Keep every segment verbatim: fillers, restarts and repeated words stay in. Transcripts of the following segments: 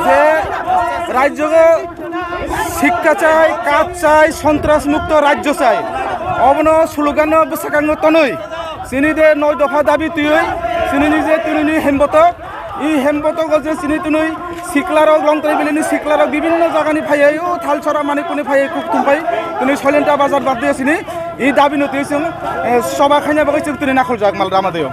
Je rajyo sikha chai, kaj chai, sontras mukto rajyo chai. Obono slogan no bwsakang no tonwi. Chini de noi dopha dabi twiwi, chini ni je tini ni hemboto, i hemboto go je chini tini sikla rok Longtrai valley ni sikla rok bibinno jaga ni phaiwi, o Thalchora Manikpur ni phaiwi, Kuktum phai, tini Soilenta bazar bad de chini, i dabi no twi chwng, eh, soba khaina bagwi chwng tini nakhol jak mal rama de o.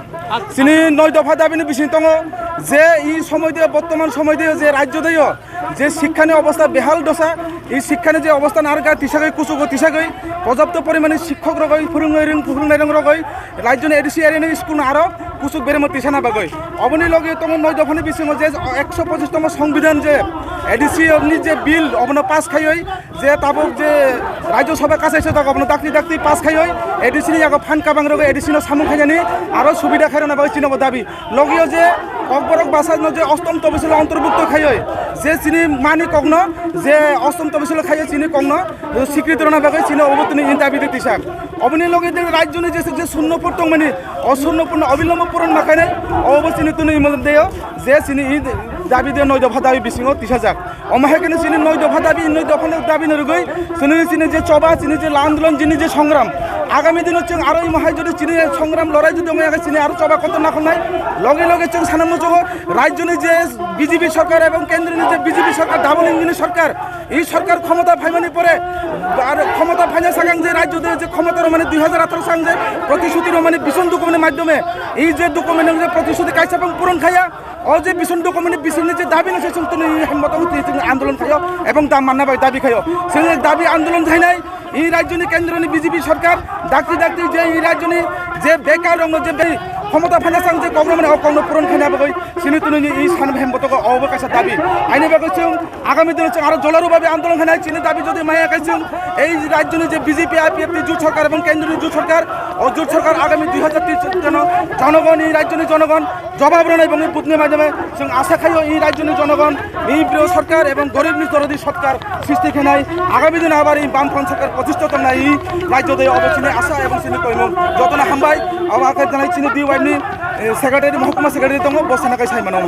Chini noi dopha dabi ni bising tongo je i somoi de, bottoman somoi de je rajyo de o, je sikha ni obostha behal dosa, i sikha ni je obostha narwkha tisagwi kuchugo tisagwi, porjapto porimani sikhok rogwi phwrwngwi rwng phwrwngnai rwng rogwi, rajyo ni A D C area ni school no aro kuchuk beremo tisana bagwi. Oboni logi tongo noi dopha ni bisingo je ekso pochish tomo songbidan je A D C ni je bill obono pass khaiwi, je tabuk je Rajya Sabha kasaisa jaga obono dakti dakti pass khaiwi A D C ni yago phan kabang rogwi A D C no samung khainani aro subida khairokna bagwi chini bo dabi. Logio je Kokborok basa no je ostom tobisilo ontorbukto khaiwi je chini mani kokno je ostom tobisilo khaiwi chini kokno sikriti rwna bagwi chini obo tini in dabi de tisa. Oboni logi de rajyoni je je sunnopur tongmani o sunnopurno obilombo puron makhainai obo chini tini imol deyo je chini i dabi de noi dopha dabi bisingo tisajak. Omo hai kheno chini noi dopha dabi, noi dopha dabi ni rwgwi chini chini je choba, chini je andolon, chini je songram, agami dino chwng aro imo hai jodi chini songram lorai jodi ongya khe chini aro choba kotor nakhongnai. Loge loge chwng sana muchungo rajyoni je B J P sarkar ebong kendroni je B J P sarkar, double engine ni sarkar, ei sarkar khomota phaimani pore ar khomota phaina sakang je rajyo de je khomota romani dui hajar atharo sang je protishuti romani bison document ni madhyome ei je document ni je protishuti kaisa bang puron khaya. O je bison document ni bisingni je dabi no se chwng tini hemboto twi chwng andolon khayo ebong dam manna bai dabi khayo. Chwng dabi andolon khainai i rajyoni kendroni B J P sarkar dakti dakti je i rajyoni je bekar rokno je be khomota phaina sang je kokromani o kokno puron khaina bagwi chini tini i san hemboto ko obo kaisa dabi. Aini bagwi chwng agami dino chwng aro jolaru babe andolon khainai chini dabi jodi maya kai chwng ei rajyoni je B J P I P F T jut sarkar ebong kendroni jut sarkar o jut sarkar agami dui hajar tris jono jonogon i rajyoni jonogon jobab rwnai bangwi butni maidame chwng asa khaio i rajyoni jonogon i priyo sarkar ebong goribni dorodi sarkar sristi khainai agami dino abar i bamfront sarkar protishtha tongnai i rajyo de obo chini asa ebong chini koimung jotono hambai abo akhai janai chini D Y ni eh, secretary mohokuma secretary tongo bo sana kai sai mano.